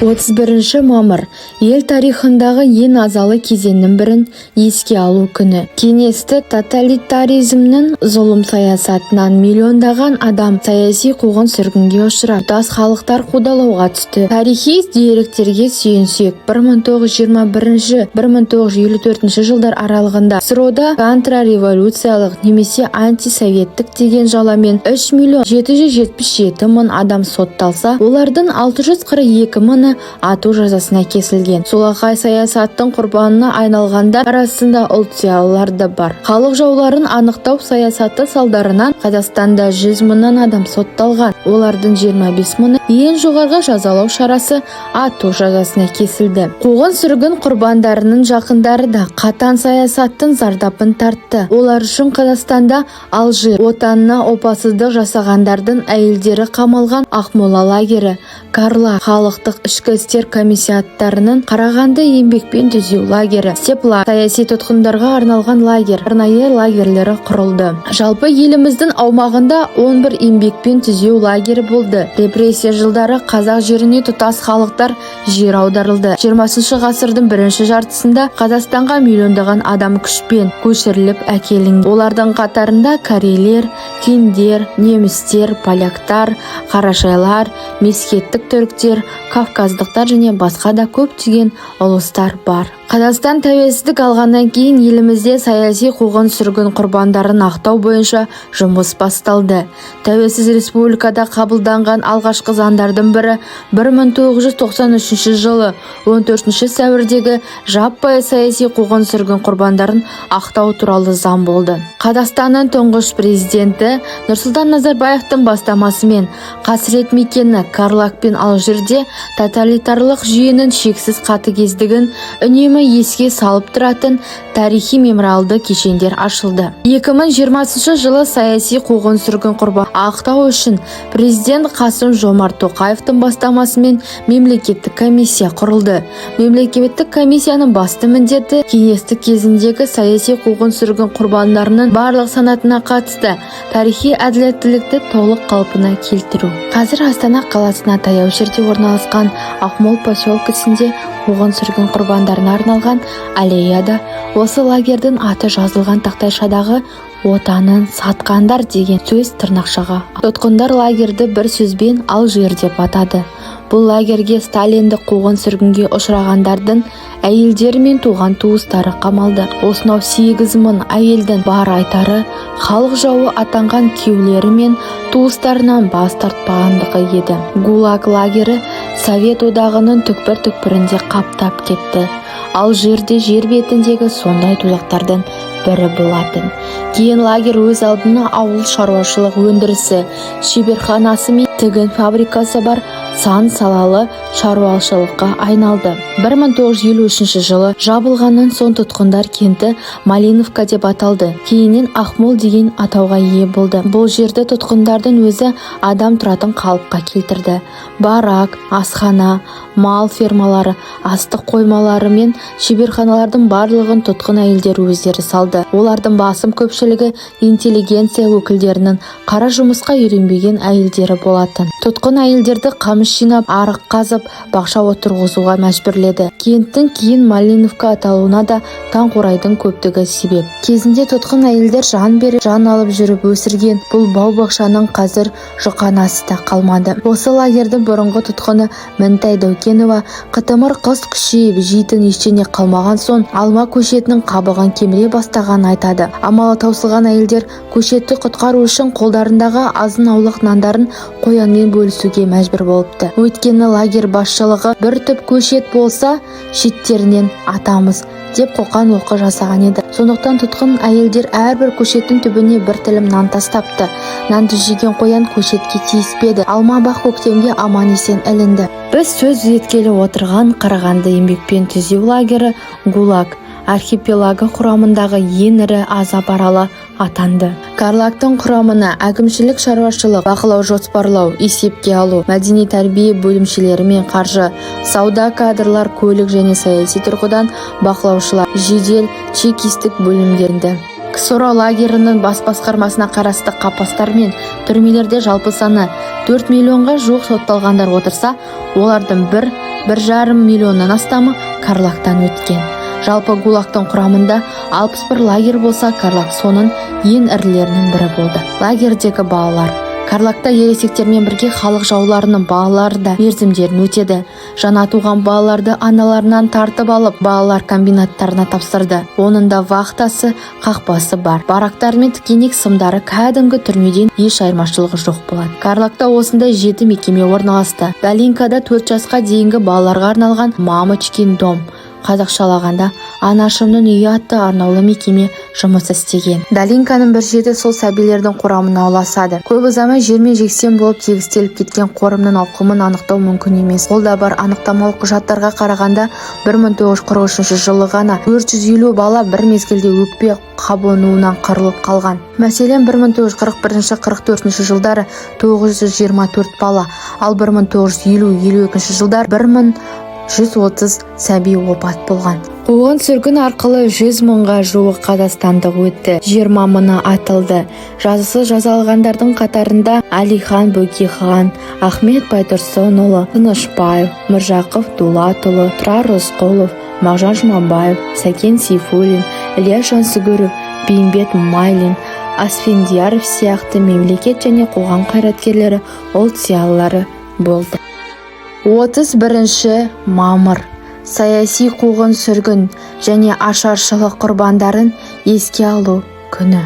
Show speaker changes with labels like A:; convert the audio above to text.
A: 31 мамыр – ел тарихындағы ең азалы кезеңнің бірін еске алу күні. Кеңестік тоталитаризмнің зұлым саясатынан миллиондаған адам саяси қуғын-сүргінге ұшырап, тұтас халықтар қудалауға түсті. Тарихи деректерге сүйенсек, 1921-1954 жылдар аралығында КСРО-да контрреволюциялық немесе антисоветтік деген жаламен 3 миллион 777 мың адам сотталса, олардың 642 мыңы ату жазасына кесілген. Солақай саясаттың құрбанына айналғандар арасында ұлт зиялылар да бар. Халық жауларын анықтау саясаты салдарынан Қазақстанда 100 мыңнан адам сотталған. Олардың 25 мыңы ең жоғарғы жазалау шарасы – ату жазасына кесілді. Қуғын-сүргін құрбандарының жақындары да қатаң саясаттың зардабын тартты. Олар үшін Қазақстанда Алжир, отанына опасыздық жасағандардың әйелдері қамалған Ақмола лагері, Карлаг, халықтық ішкі істер комиссариаттарының Қарағанды еңбекпен түзеу лагері, Степлаг, саяси тұтқындарға арналған лагерь, арнайы лагерлері құрылды. Жалпы еліміздің аумағында 11 еңбекпен түзеу лагері болды. Репрессия жылдары қазақ жеріне тұтас халықтар жер аударылды. 20 ғасырдың бірінші жартысында Қазақстанға миллиондаған адам күшпен көшіріліп әкелінген. Олардың қатарында корейлер, финдер, немістер, поляктар, қарашайлар, месхеттік түріктер, кавказдықтар және басқа да көптеген ұлыстар бар. Қазақстан тәуелсіздік алғаннан кейін елімізде саяси қуғын-сүргін құрбандарын ақтау бойынша жұмыс басталды. Тәуелсіз республикада қабылданған алғашқы заңдардың бірі 1993 жылы 14 сәуірдегі жаппай саяси қуғын-сүргін құрбандарын ақтау туралы заң болды. Қазақстанның тұңғыш президенті Нұрсұлтан Назарбаевтың бастамасымен қасірет мекені Карлаг пен Алжирде тоталитарлық жүйенің шексіз қатыгездігін үнемі еске салып тұратын тарихи мемориалды кешендер ашылды. 2020 жылы саяси қуғын-сүргін құрбан ақтау үшін президент Қасым Жомарт Тоқаевтың бастамасымен мемлекеттік комиссия құрылды. Мемлекеттік комиссияның басты міндеті – кеңестік кезіндегі саяси қуғын-сүргін құрбандарының барлық санатына қатысты тарихи әділеттілікті толық қалпына келтіру. Қазір Астана қаласына таяу жерде орналасқан Ақмол поселкесінде қуғын-сүргін құрбандарына арналған аллеяда осы лагердің аты жазылған тақтайшадағы «Отанын сатқандар» деген сөз тырнақшаға. Тұтқындар лагерді бір сөзбен «Алжир» деп атады. Бұл лагерге сталиндік қуғын-сүргінге ұшырағандардың әйелдері мен туған туыстары қамалды. Осынау 8000 әйелдің бар айтары – халық жауы атанған күйеулері мен туыстарынан бас тартпағандығы еді. ГУЛАГ лагері Совет Одағының түкпір-түкпірінде қаптап кетті. Алжирде жер бетіндегі сондай тозақтардың бірі болатын. Кейін лагерь өз алдына ауыл шаруашылық өндірісі шеберханасы мен тігін фабрикасы бар сан салалы шаруашылыққа айналды. 1953 жылы жабылғаннан соң тұтқындар кенті Малиновка деп аталды, кейіннен Ақмол деген атауға ие болды. Бұл жерді тұтқындардың өзі адам тұратын қалыпқа келтірді. Барак, асхана, мал фермалары, астық қоймалары мен шеберханалардың барлығын тұтқын әйелдер өздері салды. Олардың басым көпшілігі интеллигенция өкілдерінің қара жұмысқа үйренбеген әйелдері болатын. Тұтқын әйелдерді қамыс жинап, арық қазып, бақша отырғызуға мәжбүрледі. Кенттің кейін Малиновка аталуына да таңқурайдың көптігі себеп. Кезінде тұтқын әйелдер жан беріп, жан алып жүріп өсірген бұл бау-бақшаның қазір жұқанасы да қалмады. Осы лагердің бұрынғы тұтқыны Мінтай Дәукенова қытымыр қыс күшейіп, жейтін ештеңе қалмаған соң алма көшетінің қабығын кеміре бастағанын айтады. Амалы таусылған әйелдер көшетті құтқару үшін қолдарындағы азын-аулақ нандарын қоянмен бөлісуге мәжбүр болыпты. Өйткені лагерь басшылығы «бір түп көшет болса, шеттерінен атамыз» деп қоқан-лоқы жасаған еді. Сондықтан тұтқын әйелдер әрбір көшеттің түбіне бір тілім нан тастапты. Нанды жеген қоян көшетке тиіспеді. Алма бақ көктемге аман-есен ілінді. Біз сөз еткелі отырған Қарағанды еңбекпен түзеу лагері ГУЛАГ архипелагы құрамындағы ең ірі азап аралы атанды. Карлагтың құрамына әкімшілік, шаруашылық, бақылау, жоспарлау, есепке алу, мәдени тәрбие бөлімшелері мен қаржы, сауда, кадрлар, көлік және саяси тұрғыдан бақылаушылар, жедел чекистік бөлімдер енді. КСРО лагерінің бас басқармасына қарасты қапастар мен түрмелерде жалпы саны 4 миллионға жуық сотталғандар отырса, олардың 1,5 миллионнан астамы Карлагтан өткен. Жалпы ГУЛАГтың құрамында 61 лагерь болса, Карлаг соның ең ірілерінің бірі болды. Лагерьдегі балалар. Карлагта ересектермен бірге халық жауларының балалары да мерзімдерін өтеді. Жаңа туған балаларды аналарынан тартып алып, балалар комбинаттарына тапсырды. Оның да вахтасы, қақпасы бар. Барактар мен тікенек сымдары кәдімгі түрмеден еш айырмашылығы жоқ болады. Карлагта осындай жеті мекеме орналасты. Долинкада 4 жасқа дейінгі балаларға арналған «Мамочкин дом», қазақшалағанда «Анашымның үйі» атты арнаулы мекеме жұмыс істеген. Долинканың бір шеті сол сәбилердің қорамына ұласады. Көп ұзамай жермен жексен болып тегістеліп кеткен қорымның ауқымын анықтау мүмкін емес. Қолда бар анықтамалық құжаттарға қарағанда, 1943 жылы ғана 450 бала бір мезгілде өкпе қабынуынан қырылып қалған. Мәселен, 1941-44 жылдары 924 бала, ал 1950-52 жылдары 1130 сәби опат болған. Қуғын сүргін арқылы 100 мыңға жуық қазақстандық өтті, 20 мыңы атылды. Жазықсыз жазаланғандардың қатарында Әлихан Бөкейхан, Ахмет Байтұрсынұлы, Тынышбаев, Міржақып Дулатұлы, Тұрар Рысқұлов, Мағжан Жұмабаев, Сәкен Сейфуллин, Ілияс Жансүгіров, Бейімбет Майлин, Асфендияров сияқты мемлекет және қоғам қайраткерлері, ұлт зиялылары болды. 31 мамыр – саяси қуғын сүргін және ашаршылық құрбандарын еске алу күні.